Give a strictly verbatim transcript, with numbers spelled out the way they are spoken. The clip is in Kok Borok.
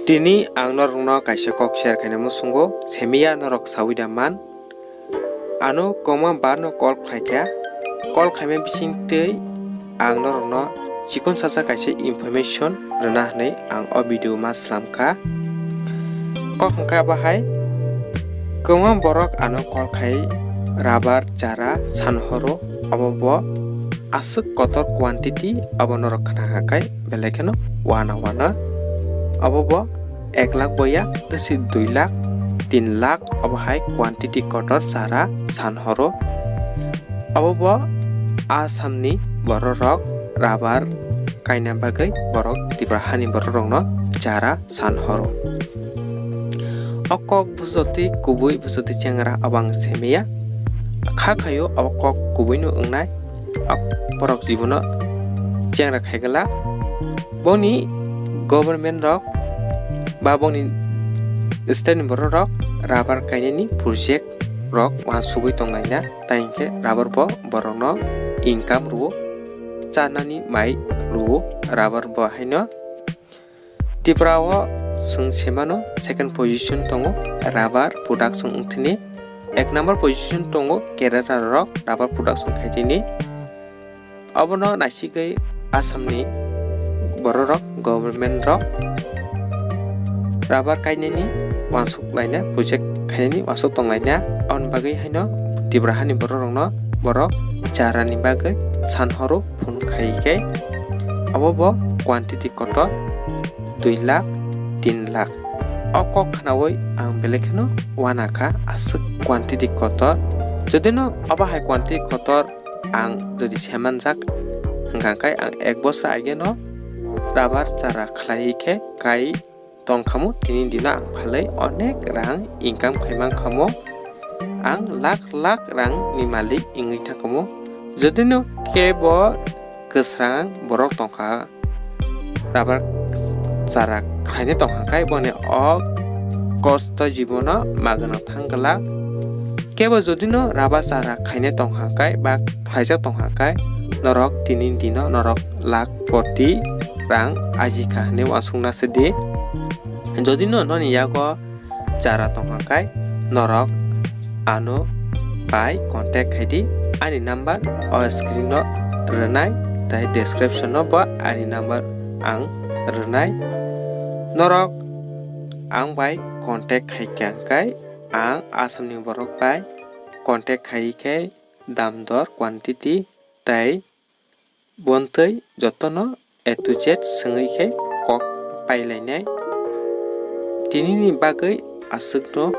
Tini ang norokno kaisa kok share khaina muchungo, semiya norok sawi da man. Ano kwbangma barno call khlaikha, call khaima bisingtwi ang norokno chikon sasa kaisa information rwna hwnwi ang o video ma slamkha. Kok hwnkha bahai, kwbangma borok ano call khai rubber chara san horo, obo bo aswk kotor quantity, abo norok khna kha khai belai kheno wana wana. Obo bo ek lakh boya, tei si dui lakh, tin lakh, obo hai quantity kotor chara san horo. Obo bo Assamni bororok rubber kaina bagwi borok Tipra hani bororokno chara san horo. O kok bwswtwi kubui, bwswtwi chengra obo ang semiya. Kha khaio o kok kubuino wngnai, o borok jibono chengra khaigwla. Boni government rok ba boni state ni borok rok rubber kainani project rok wansugwi tonglaina, tai hinkhe rubber bo borokno income rwo, chanani mai rwo rubber bo haino. Tripura o chwng semano second position tongo rubber production wngthini, ek number position tongo Kerala rok rubber production khaitini. Obono naisigwi Assamni bororok, government rok rubber kainani wansuk laina, project khainani wansuk tonglaina. Aboni bagwi haino Tripura hani bororokno borok charani bagwi san horo phone khai khe, obo bo quantity kotor dui lakh, tin lakh. O kok khnaui ang belai kheno wana kha, aswk quantity kotor. Jodi no obo hai quantity kotor ang jodi semanjak hwnkha khe, ang ek bosor age no rubber chara khlai khe kai tongkhamu, tini dino ang phalwi onek rang income khai mankhamu, ang lakh lakh rang ni malik wngwi thangkhamu. Jodi no kebo kwsrang borok tongkha, rubber chara khlaina tongkha khe, boni o kosto jibono magwno thang glak. Kebo jodi no rubber chara khaina tongkha khe ba khlaijak tongkha khe, norok tini dino norok lakh koti rang ajikha hwnwi uansukna sidi. Jodi no noni yago chara tongkha khe, norok ano bai contact khaidi. Ani number o screen o rwnai, tei description o bo ani number ang rwnai. Norok ang bai contact khai kha khe, ang Assamni borok bai contact khai khe dam dor, quantity tei bontwi jotono A to Z swngwi khe kok pailainai. Tinini bagwi aswkno